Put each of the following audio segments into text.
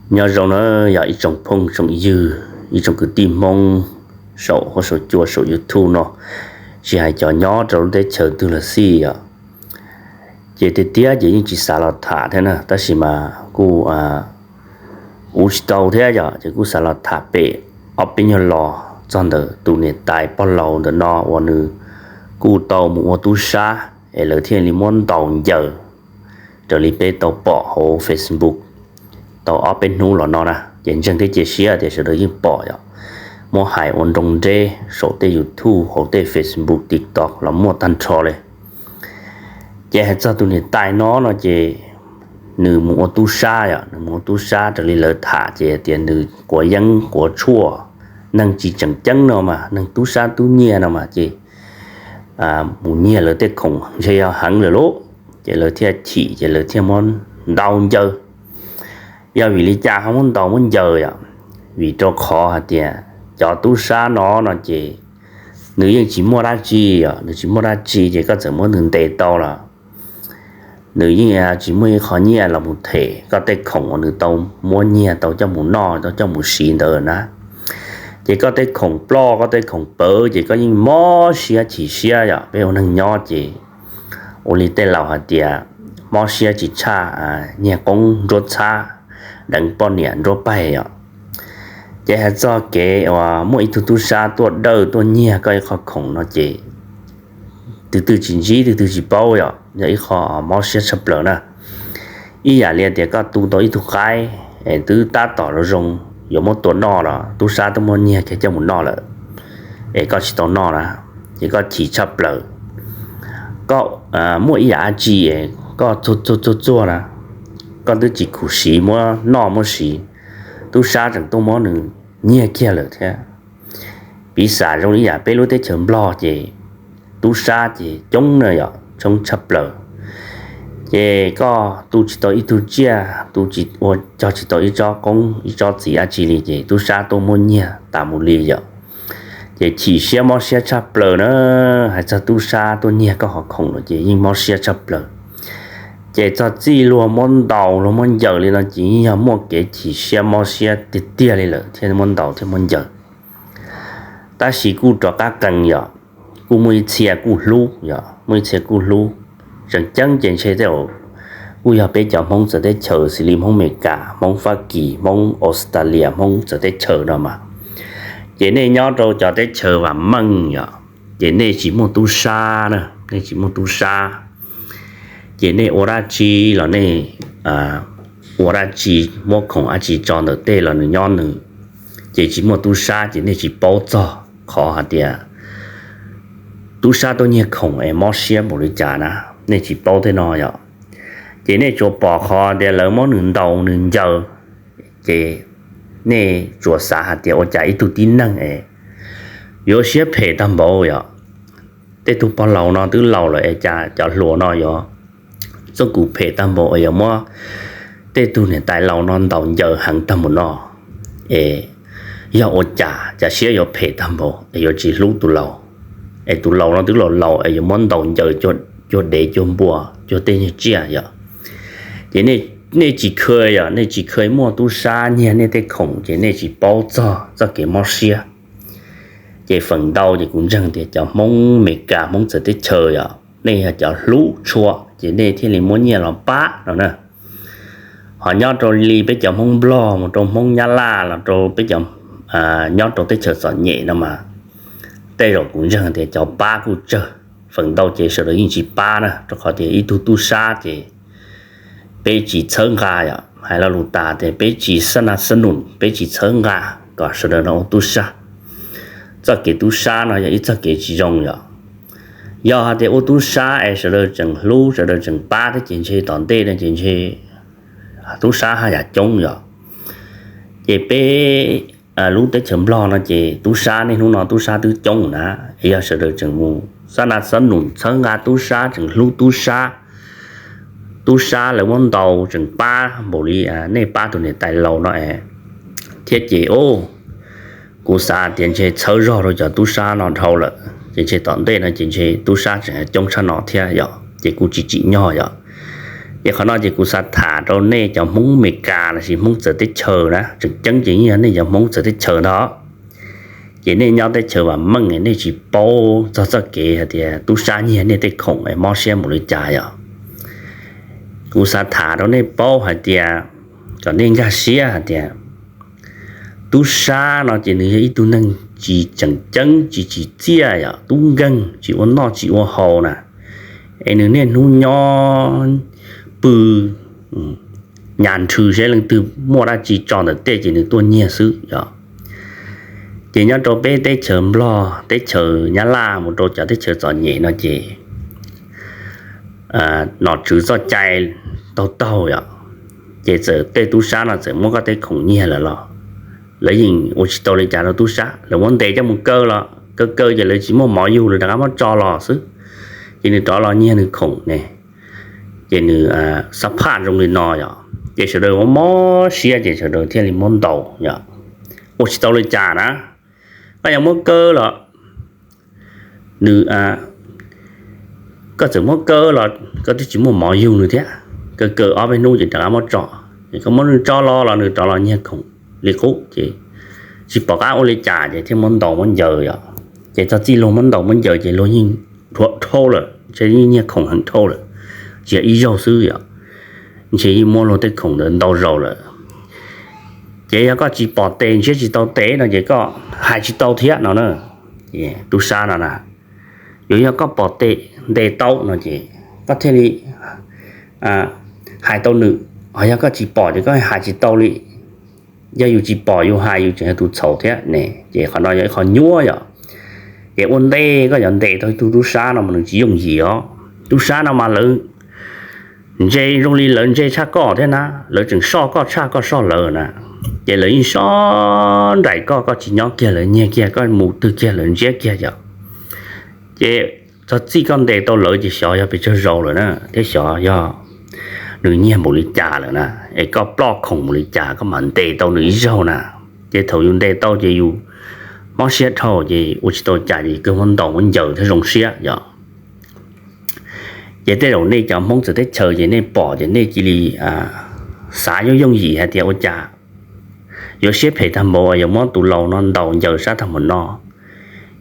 Nyob zoo na, yog ib tsoom phooj tsoom ywg, ib tsoom kwv tij Hmoob saum huab saum cua saum YouTube no, tsis hais cov nyob rau lub teb chaws twg los xij yom. Ces tiag tiag ces yeej tsis xav los tham thiab na, tab sis mas kuj ua tsis tau thiab yom, ces kuj xav los tham pem ob peb nyuag lo txog ntawm tus niam tais pog laus ntawm no uas nws kuj tau mus ua tub sab es lawv thiaj li muab ntaus ncaws raws li peb tau pom hauv Facebook tau ob peb hnub los no na. Ces ntseeg thiab cia siab tias sawv daws yeej pom yom, muab hais ua nroo nreb saum tej YouTube, hauv tej Facebook, TikTok los muaj tag nrho li. Ces hais txog tus niam tais no no ces nws mus ua tub sab yom, nws mus ua tub sab raws li lawv tham ces tias nws quav yeeb quav tshuaj, neeg tsis tseem ceeb no mas, neeg tub sab tub nyiag no mas ces mus nyiag lawv tej khoom ntshe yog heev lawm lauj, ces lawv thiaj chim ces lawv thiaj muab ntaus ncaws. Yog vim li cas ho muab ntaus muab ncaws yom? Vim rau qhov hais tias cov tub sab no no ces nws yeej tsis muaj dab tsi yom, nws tsis muaj dab tsi ces koj txawm muab nws ntes tau los nws yeej tsis muaj ib qho nyiaj los mus them koj tej khoom uas nws tau muab nyiag tau coj mus noj tau coj mus siv ntawd na. Ces koj tej khoom ploj koj tej khoom pawv ces koj yeej mob siab chim siab yom. Peb ua neeg nyob ces ua li tej laus hais tias mob siab tsis tshaj nyiag qoob nruab txhab deev poj niam nruab paig yom. Ces hais txog kev uas muaj ib tug tub sab tuaj dawj tuaj nyiag koj ib qho khoom no ces twb twb tsis ntsib twb twb tsis paub yom, yog ib qho mob siab tshaj plaws na. Ib yam li tias koj tu tau ib tug qaib es twb tab tom zoo zoo yuav muab tua noj los tub sab twb muab nyiag kiag coj mus noj lawm, es koj tsis tau noj na, ces koj chim tshaj plaws. Koj muaj ib yam dab tsi es koj txuag txuag txuag txuag na, koj twb tsis khuv siv muab noj muab siv, tub sab tseem tuaj muab nws nyiag kiag lawm thiab. Piv xam zoo li yam peb lub teb chaws Nplog ces tub sab ces coob na yom, coob tshaj plaws. Ces koj tu tsis tau ib tug tsiaj, tu tsis ua cog tsis tau ib tsob qoob ib tsob txiv dab tsi li ces tub sab tuaj muab nyiag tas mus li yom. Ces chim siab mob siab tshaj plaws na, hais txog tub sab tuaj nyiag koj qhov khoom no ces yeej mob siab tshaj plaws. Ces txog txij luag muab ntaus luag muab ncaws li no ces yeej yog muaj kev chim siab mob siab tiag tiag li lawm thiaj muab ntaus thiaj muab ncaws. Tab sis kuj rov qab qees yom, kuj muaj ib txhia kuj hlub yom, muaj ib txhia kuj hlub. Tseem ceeb ces ntshe tej zaum kuj yog peb cov Hmoob txawv teb chaws xws li Hmoob Amelikas, Hmoob Fab Kis, Hmoob Australia, Hmoob txawv teb chaws no mas. Ces nej nyob rau cov teb chaws vam meej yom, ces nej tsis muaj tub sab na, nej tsis muaj tub sab. Ces nej ua dab tsi los nej ua dab tsi, muab khoom dab tsi tso ntawm tej los nws nyob nws. Ces tsis muaj tub sab ces nej tsis paub txog qhov hais tias tub sab tuaj nyiag khoom es mob siab npaum li cas na, nej tsis paub tej no yom. Ces nej tsuas pom qhov tias lawv muab nws ntaus nws ncaws, ces nej tsuas xav hais tias ua cas ib tug tib neeg es yuav siab phem tag npaum yom. Tej tug pog laus no twb laus lawm es cas cov hluas no yuav txoj kuv phem tag npaum es yuav muab tej tug niam tais laus no ntaus ncaws heev tag npaum no. Es yog ua cas cas siab yuav phem tag npaum es yuav tsis hlub tus laus, es tus laus no twb laus laus es yuav muab ntaus ncaws cuag dev cuag npua cuag tej nyuag tsiaj yom. Ces nej tsis kha yom, nej tsis kha muaj tub sab nyiag nej tej khoom ces nej tsis paub txog txoj kev mob siab. Ces feem ntau ces kuv ntseeg tias cov Hmoob Amelikas, Hmoob txawv teb chaws yom, nej yog cov hlub tshua ces nej thiaj li muab nyiaj los pab no na. Ho nyob rau li peb cov Hmoob Nplog mus rau Hmoob Nyab Laj los rau peb cov nyob rau teb chaws txom nyem no mas, tej zaum kuv ntseeg tias cov pab kuj tsawg. Feem ntau ces sawv daws yeej tsis pab na, rau qhov tias ib tug tub sab ces peb tsis txhawb nqa yom, hais lo lus tas tias peb tsis xab nas xab num, peb tsis txhawb nqa kom sawv daws no ua tub sab. Txoj kev tub sab no yog ib txoj kev tsis zoo yom. Yog hais tias ua tub sab es sawv daws tseem hlub sawv daws tseem pab thiab ces ntshe tom ntej no ces ntshe tub sab haj yam coob yom. Ces peb lub teb chaws Nplog no ces tub sab niaj hnub no tub sab twb coob na, es yog sawv daws tseem mus xab nas xab num txhawb nqa tub sab, tseem hlub tub sab, tub sab lawv muab ntaus tseem pab npaum li nej pab tus niam tais laus no es, thiab ces o, kuv xav tias ntshe txhawb zog rau cov tub sab no dhau lawm ces ntshe tom ntej no ces ntshe tub sab tseem coob tshaj no thiab yom, ces kuv tsis tsim nyog yom. Ces qhov no ces kuv xav tham rau nej cov Hmoob Amelikas lossis Hmoob txawv teb chaws na, tseem ceeb ces yeej yog nej cov Hmoob txawv teb chaws no. Ces nej nyob teb chaws vam meej nej tsis paub txog txoj kev hais tias tub sab nyiag nej tej khoom es mob siab npaum li cas yom. Kuv xav tham rau nej paub hais tias, kom nej nkag siab hais tias tub sab no ces nws yog ib tug neeg tsis tseem ceeb, tsis tsim txiaj yom, tub nkeeg, tsis ua noj tsis ua haus na. Es nws niaj hnub nyob pw nyas nrhw seb leej twg muaj dab tsi tso ntawm tej ces nws tuaj nyiag xwb yom. Ces nyob rau peb teb chaws Nplog, teb chaws Nyab Laj mus rau cov teb chaws txom nyem no ces nom tswv txoj cai taug taug yom, ces txawm tej tub sab no txawm muab koj tej khoom nyiag lawm los lawv yeej ua tsis tau li cas rau tub sab, lawv muab ntes coj mus kaw los kaw kaw ces lawv tsis muaj mov yug lawv rov qab muab tso los xwb. Ces nws rov los nyiag nws khoom ne, ces nws xab phaj zoo li no yom, ces sawv daws mob siab ces sawv daws thiaj li muab ntaus yom. Ua tsis tau li cas na, koj yuav muab kaw los nws, koj txawm muab kaw los koj twb tsis muaj mov yug nws thiab, kaw kaw ob peb hnub ces rov qab muab tso, es koj muab nws tso los los nws rov los nyiag khoom li qub ces tsis pom qab ua li cas ces thiaj muab ntaus muab ncaws yom. Ces txog txij luag muab ntaus muab ncaws ces luag yeej dhuav dhau lawm, ntshe yeej nyiag khoom heev dhau lawm, tsis yog ib zaug xwb yom, ntshe yeej muab luag tej khoom ntawd ntau zaus lawm. Ces yog koj tsis pom tes ntshiab tsis tau tes no ces koj hais tsis tau thiab no na. Tub sab no na, yuav yog koj pom tes ntes tau no ces koj thiaj li hais tau nws, ho yog koj tsis pom ces koj hais tsis tau li. Yog yus tsis pom yus hais yus tseem yog tus txhaum thiab ne, ces qhov no yog ib qho nyuaj yom. Ces ua ntej koj yuav ntes tau ib tug tub sab no mas nws tsis yooj yim os. Tub sab no mas lawv ntse zoo li lawv ntse tshaj koj thiab na, lawv tseem soj koj tshaj koj soj lawv na. Ces lawv yeej soj nraim koj, koj tsis nyob kiag lawv nyiag kiag, koj mus twg kiag lawv ntsiab kiag yom. Ces txog txij koj ntes tau lawv ces xyov yog pes tsawg zaus lawm na, thiab xyov yog nws nyiag npaum li cas lawm na, es koj ploj khoom npaum li cas koj mam ntes tau nws ib zaug na. Ces thaum yus ntes tau ces yus mob siab dhau ces ua tsis tau cas ces kawg muab ntaus muab ncaws thiab zoo siab yom. Ces tej zaum nej cov Hmoob txawv teb chaws ces nej pom ces nej cia li xav yooj yooj yim hais tias ua cas yuav siab phem tag npaum yuav muab tus laus no ntaus ncaws sab tag npaum no,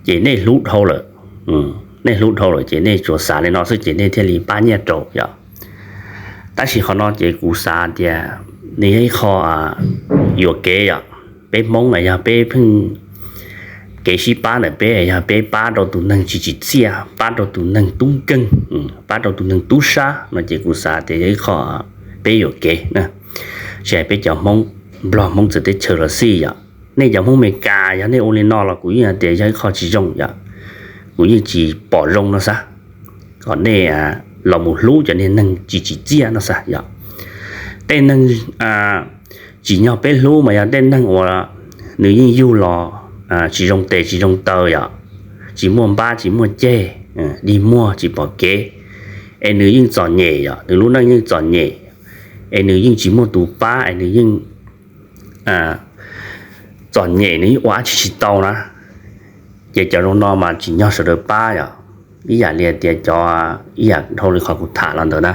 ces nej hlub dhau lawm. Nej hlub dhau lawm ces nej tsuas xav li no xwb ces nej thiaj li pab nyiaj rau yom. Tab sis qhov no ces kuv xav tias nws yog ib qho yuam kev yom. Peb Hmoob mas yog peb pheej kev sib pab ntawm peb yog peb pab rau tus neeg tsis tsim txiaj, pab rau tus neeg tub nkeeg, pab rau tus neeg tub sab no ces kuv xav tias yog ib qho peb yuam kev na. Tsis hais peb cov Hmoob Nplog Hmoob txawv teb chaws los xij yom. Nej cov Hmoob Amelikas yog nej ua li no los kuv yeej hais tias yog ib qho tsis zoo yom. Kuv yeej tsis pom zoo no xav, kom nej los mus hlub cov niag neeg tsis tsim txiaj no xav yom. Tej neeg tsim nyog peb hlub mas yog tej neeg uas nws yeej yug los tsis zoo tes tsis zoo taw yom, tsis muaj npab tsis muaj ceg, dig muag tsis pom kev, es nws yeej txom nyem yom, nws lub neej yeej txom nyem, es nws yeej tsis muaj tus pab es nws yeej txom nyem nws yeej ua dab tsi tsis tau na. Ces cov zoo no mas tsim nyog sawv daws pab yom. Ib yam li tias cov, ib yam dhau li qhov kuv tham los ntawd na,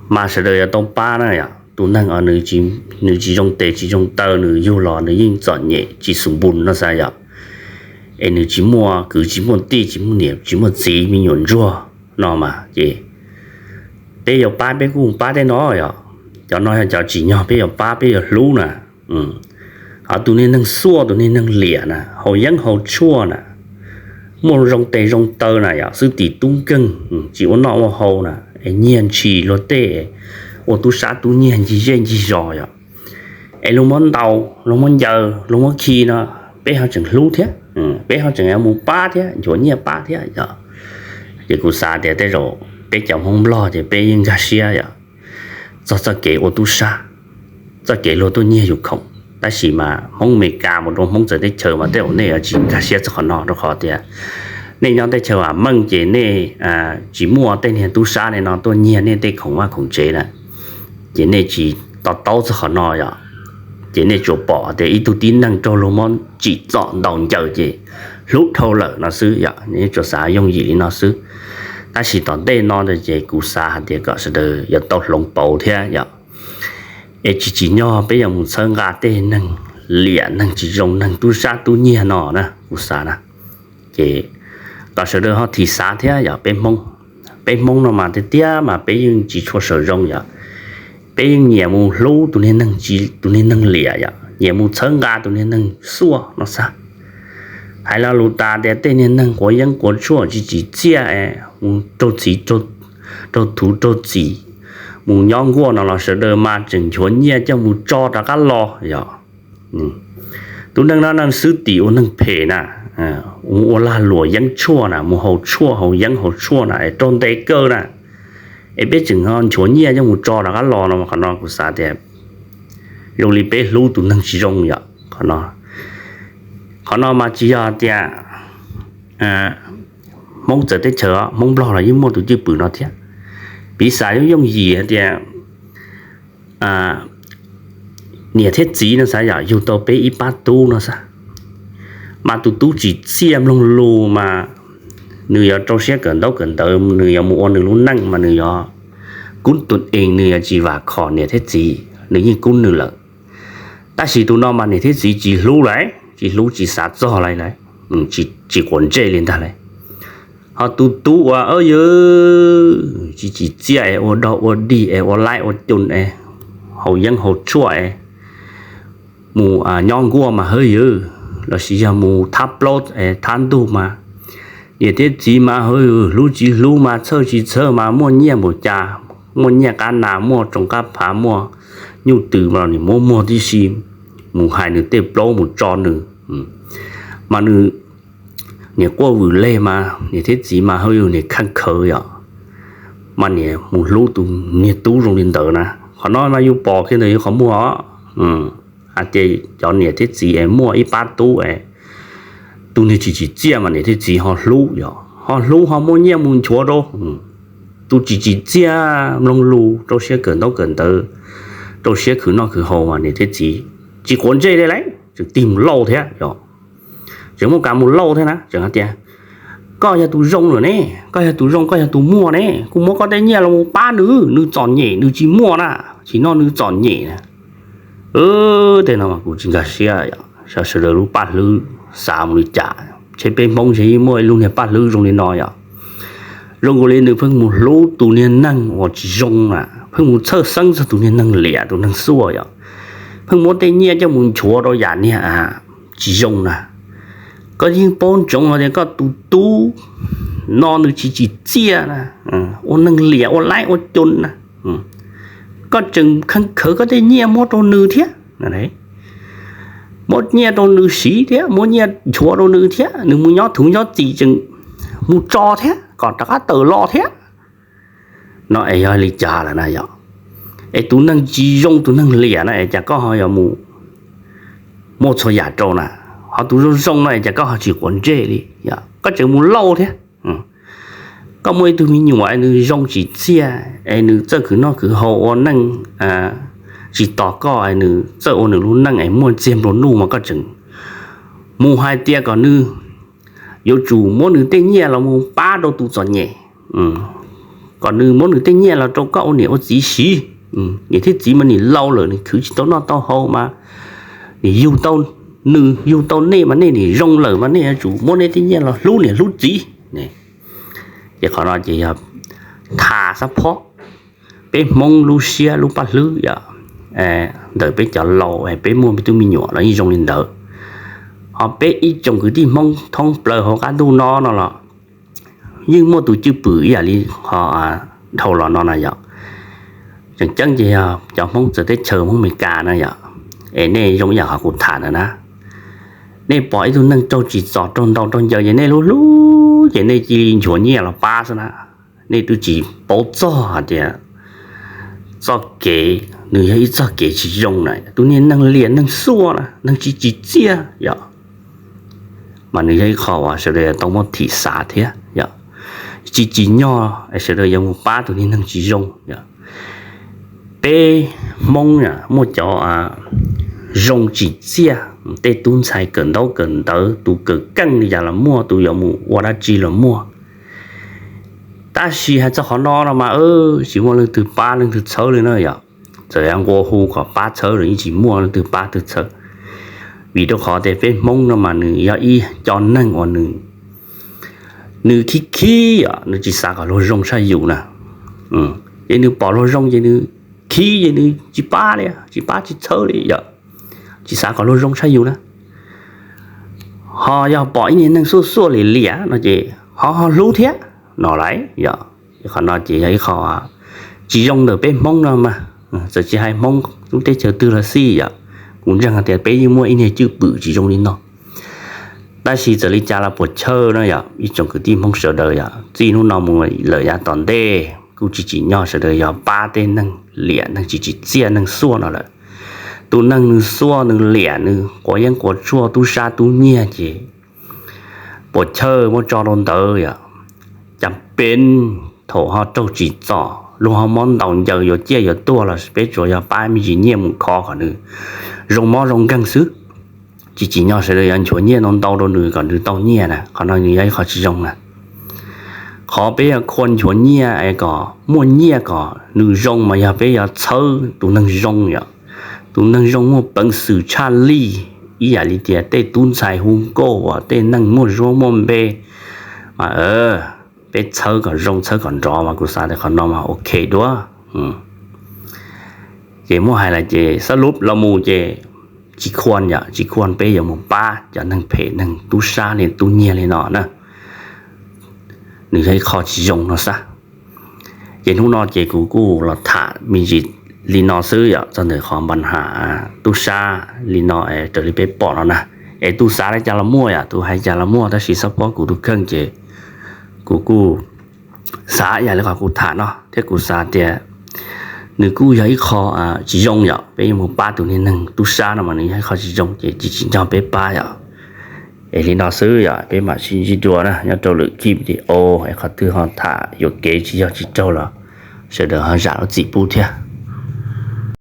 mas sawv daws yuav tau pab na yom. Tus neeg os nws tsis zoo tes tsis zoo taw nws yug los nws yeej txom nyem tsis xum npus no xav yom. Es nws tsis muaj kwv tsis muaj tij tsis muaj niam tsis muaj txiv me nyuam ntsuag no mas ces peb yuav pab peb kuj pab tej no yom. Cov no yog cov tsim nyog peb yuav pab peb yuav hlub na. Ho tus niag neeg xuaj tus niag neeg liam na, haus yeeb haus tshuaj na, muaj zoo tes zoo taw na yom, xwb tim tub nkeeg, tsis ua noj ua haus na, es nyiag ntshis luag tej, ua tub sab tub nyiag ncig zej ncig zos yom. Es luag muab ntaus luag muab ncaws luag muab khi no, peb ho tseem hlub thiab, peb ho tseem yuav mus pab thiab nchuav nyiaj pab thiab yom. Ces kuv xav tias tej zaum peb cov Hmoob Nplog ces peb yeej nkag siab yom, txog txoj kev ua tub sab, txoj kev luag tuaj nyiag yus khoom. Tab sis mas Hmoob Amelikas mus rau Hmoob txawv teb chaws mas tej zaum nej yuav tsis nkag siab txog qhov no rau qhov tias nej nyob teb chaws vam meej ces nej tsis muaj tej niag tub sab li no tuaj nyiag nej tej khoom vaj khoom tsev na, ces nej tsis to taub txog qhov no yom. Ces nej tsuas pom tias ib tug tib neeg raug luag muab tsim txom ntaus ncaws ces hlub dhau lawm no xwb yom, nej tsuas xav yooj yim li no xwb. Tab sis tom ntej no ces kuv xav hais tias kom sawv daws yuav tau hloov pauv thiab yom. Es tsis tsim nyog peb yuav mus txhawb nqa tej neeg liam, neeg tsis zoo, neeg tub sab tub nyiag no na, kuv xav na. Ces kom sawv daws ho thim xav thiab yom, peb Hmoob, peb Hmoob no mas tiag tiag mas peb yeej tsis tshua sawv zoo yom. Peb yeej nyiam mus hlub tus niag neeg tsis, tus niag neeg liam yom, nyiam mus txhawb nqa tus niag neeg xuaj no xwb. Hais lo lus tas tias tej niag neeg quav yeeb quav tshuaj tsis tsim txiaj es mus raug txim, raug thuv raug txim, mus nyob nkuaj no los sawv daws mas tseem nchuav nyiaj coj mus tso rov qab los yom. Tus neeg no neeg xwb tim ua neeg phem na, mus ua lag luam yeeb tshuaj na, mus haus tshuaj haus yeeb haus tshuaj na es raug ntes kawg na, es peb tseem nchuav nyiaj coj mus tso rov qab los no, qhov no kuv xav tias zoo li peb hlub tus neeg tsis zoo yom. Qhov no, qhov no mas tsis yog tias Hmoob txawv teb chaws, Hmoob Nplog los yeej muaj tus cwj pwm no thiab. Piv xam yooj yooj yim hais tias niam thiab txiv no xav yom, yug tau peb ib pab tub no xav, mas tus tub tsis txiaj mloog lus mas nws yuav rau siab kawm ntaub kawm ntawv, nws yuav mus ua nws lub neej mas nws yuav kub tus ees, nws yuav tsis vam khom niam thiab txiv, nws yeej kub nws lawm. Tab sis tus no mas niam thiab txiv tsis hlub lawm, tsis hlub tsis xav txog lawm, tsis quav ntsej li ntag lawm. Ho tus tub uas yog tsis tsim txiaj es ua dog ua dig es ua laib ua coos es haus yeeb haus tshuaj es mus nyob nkuaj mas hawb ywg, lossis yog mus thab plaub es thab ntug mas niam thiab txiv mas hawb ywg, hlub tsis hlub mas txhawj tsis txhawj mas muaj nyiaj npaum cas, muaj nyiaj qab nas muaj tsoos qab phav muaj nyuj twm mas nws muab muag tib si, mus hais nws tej plaub mus tso nws, mas nws niam quaj vwm leg mas niam thiab txiv mas hawb ywg, niam kheej khawv yom, mas niam mus hlub tus niag tub zoo li ntawd na. Qhov no mas yus pom kiag ntawm yus qhov muag os. Hais tias cov niam thiab txiv es muaj ib pab tub es tus niag tsis tsim txiaj mas niam thiab txiv ho hlub yom, ho hlub ho muaj nyiaj mus nchuav rau. Tus tsis tsim txiaj mloog lus, rau siab kawm ntaub kawm ntawv, rau siab khwv noj khwv haus mas niam thiab txiv tsis quav ntsej li lawm, tseem tig mus lauj thiab yom. Tseem muaj kas mus lauj thiab na, tseem hais tias koj yog tus zoo lawm ne, koj yog tus zoo, koj yog tus muaj ne, kuv muab koj tej nyiaj los mus pab nws, nws txom nyem nws tsis muaj na, tsis no nws txom nyem na. Tej no mas kuv tsis nkag siab yom, sawv daws lub paj hlwb xav mus li cas, ntshe peb Hmoob ntshe yeej muaj ib lub niag paj hlwb zoo li no yom. Zoo nkaus li nws pheej mus hlub tus niag neeg uas tsis zoo na, pheej mus txhawj xeeb txog tus niag neeg liam tus neeg xuaj yom, pheej muab tej nyiaj coj mus nchuav rau yam niag tsis zoo na. Koj yeej paub ntsoov hais tias koj tus tub no nws tsis tsim txiaj na, ua neeg liam ua laib ua coos na, koj tseem kheej khawv koj tej nyiaj muab rau nws thiab, muab nyiaj rau nws siv thiab, muab nyiaj nchuav rau nws thiab, nws mus nyob thuv nyob txim tseem mus tso thiab kom rov qab tawm los thiab. No es yog li cas lawm na yom? Es tus neeg tsis zoo tus neeg liam no es cas koj ho yuav mus muaj txhua yam rau na? Ho tus zoo zoo no es cas koj ho tsis quav ntsej li? Koj tseem mus lauj thiab. Koj muaj ib tug me nyuam es nws zoo tsis txiaj es nws txawj khwv noj khwv haus ua neej tsis tos koj, es nws txawj ua nws lub neej es muaj txiag nplua nuj mas koj tseem mus hais tias kom nws yuav tsum muab nws tej nyiaj los mus pab rau tus txom nyem, kom nws muab nws tej nyiaj los rau koj ua niam ua txiv siv. Niam thiab txiv mas nim laus lawm, nim khwv tsis tau noj tau haus mas nim yug tau, nws yug tau nej mas nej nim zoo lawm mas nej yuav tsum muab nej tej nyiaj los hlub niam hlub txiv. Ces qhov no ces yog tham xab phob, peb Hmoob lub siab lub paj hlwb yom, ntawm peb cov laus peb muaj peb tug me nyuam los yeej zoo li ntawd. Ho peb ib tsoom kwv tij Hmoob thoob plaws hauv qab ntuj no no los yeej muaj tus cwj pwm ib yam li ho dhau los no na yom. Tseem ceeb ces yog cov Hmoob txawv teb chaws Hmoob Amelikas na yom, es nej zoo ib yam qhov kuv tham ntawd na. Nej pom ib tug neeg raug tsim txom raug ntaus raug ncaws ces nej hlub hlub ces nej cia li nchuav nyiaj los pab xwb na. Nej twb tsis paub txog hais tias txoj kev, nws yog ib txoj kev tsis zoo na, tus niag neeg liam neeg xuaj na, neeg tsis tsim txiaj yom. Mas nws yog ib qho uas sawv daws tau muab thim xav thiab yom. Tsis tsim nyog sawv daws yuav mus pab tus niag neeg tsis zoo yom. Peb Hmoob muaj cov zoo tsim txiaj, tej tub ntxhais kawm ntaub kawm ntawv, tus kawm keej li cas los muaj, tus yuav mus ua dab tsi los muaj. Tab sis hais txog qhov no no mas tsis muaj leej twg pab leej twg txhawb li na yom. Txawm yuav nqua hu kom pab txhawb los yeej tsis muaj leej twg pab twg txhawb. Vim rau qhov tias peb Hmoob no mas nws yog ib co neeg uas nws, nws khib khib os, nws tsis xav kom luag zoo tshaj yus na. Ces nws pom luag zoo ces nws khib ces nws tsis pab li, tsis pab tsis txhawb li yom, tsis xav kom luag zoo tshaj yus na. Ho yog pom ib niag neeg xuaj xuaj liam liam no ces ho ho hlub thiab no lawm yom. Qhov no ces yog ib qho tsis zoo ntawm peb Hmoob no mas, txawm tsis hais Hmoob lub teb chaws twg los xij yom, kuv ntseeg hais tias peb yeej muaj ib niag cwj pwm tsis zoo li no. Tab sis txawm li cas los puas chawj no yom, ib tsoom kwv tij Hmoob sawv daws yom, txij hnub no mus lawm yav tom ntej kuj tsis tsim nyog sawv daws yog pab tej neeg liam neeg tsis tsim txiaj neeg xuaj no lawm. Tus neeg nws xuaj nws liam nws quav yeeb quav tshuaj tub sab tub nyiag ces puas chawj muab tso rau ntawd yom. Cas peb thaum ho raug tsim txom luag ho muab ntaus ncaws yuav ciaj yuav tuag los peb tsuas yog pab me ntsis nyiaj mus kho kom nws zoo mob zoo nkeeg xwb. Tsis tsim nyog sawv daws yog nchuav nyiaj ntau ntau rau nws kom nws tau nyiaj na, qhov no nws yog ib qho tsis zoo na. Qhov peb yog khua nchuav nyiaj es kom muaj nyiaj kom nws zoo mas yog peb yuav txhawb tus neeg zoo yom. Tus neeg zoo muaj peev xwm tshaj lij ib yam li tias tej tub ntxhais hu nkauj uas tej neeg muaj zuab muaj npe mas peb txhawb kom zoo txhawb kom nrov mas kuv xav tias qhov no mas ok dua. Ces muab hais lawm ces xab lub los mus ces tsis khua yom, tsis khua peb yuav mus pab cov neeg phem neeg tub sab li tub nyiag li no na. Nws yog ib qho tsis zoo no xwb. Ces hnub no ces kuv kuj los tham me ntsis li no xwb yom, txog ntawm qhov npa nham tub sab li no raws li peb pom no na. Es tus xav li cas los muaj yom, tus hais cas los muaj, tab sis xab phob kuv tus kheej ces kuv kuj xav yam li qhov kuv tham no thiab kuv xav tias nws kuj yog ib qho tsis zoo yom, peb yuav mus pab tus niag neeg tub sab no mas nws yog ib qho tsis zoo ces tsis tsim nyog peb pab yom. Es li no xwb yom, peb mam sib ntsib dua na nyob rau lwm kib video es qhov twg ho tham yuam kev tsis yog tsis raug los sawv daws ho zam lub txim pub thiab.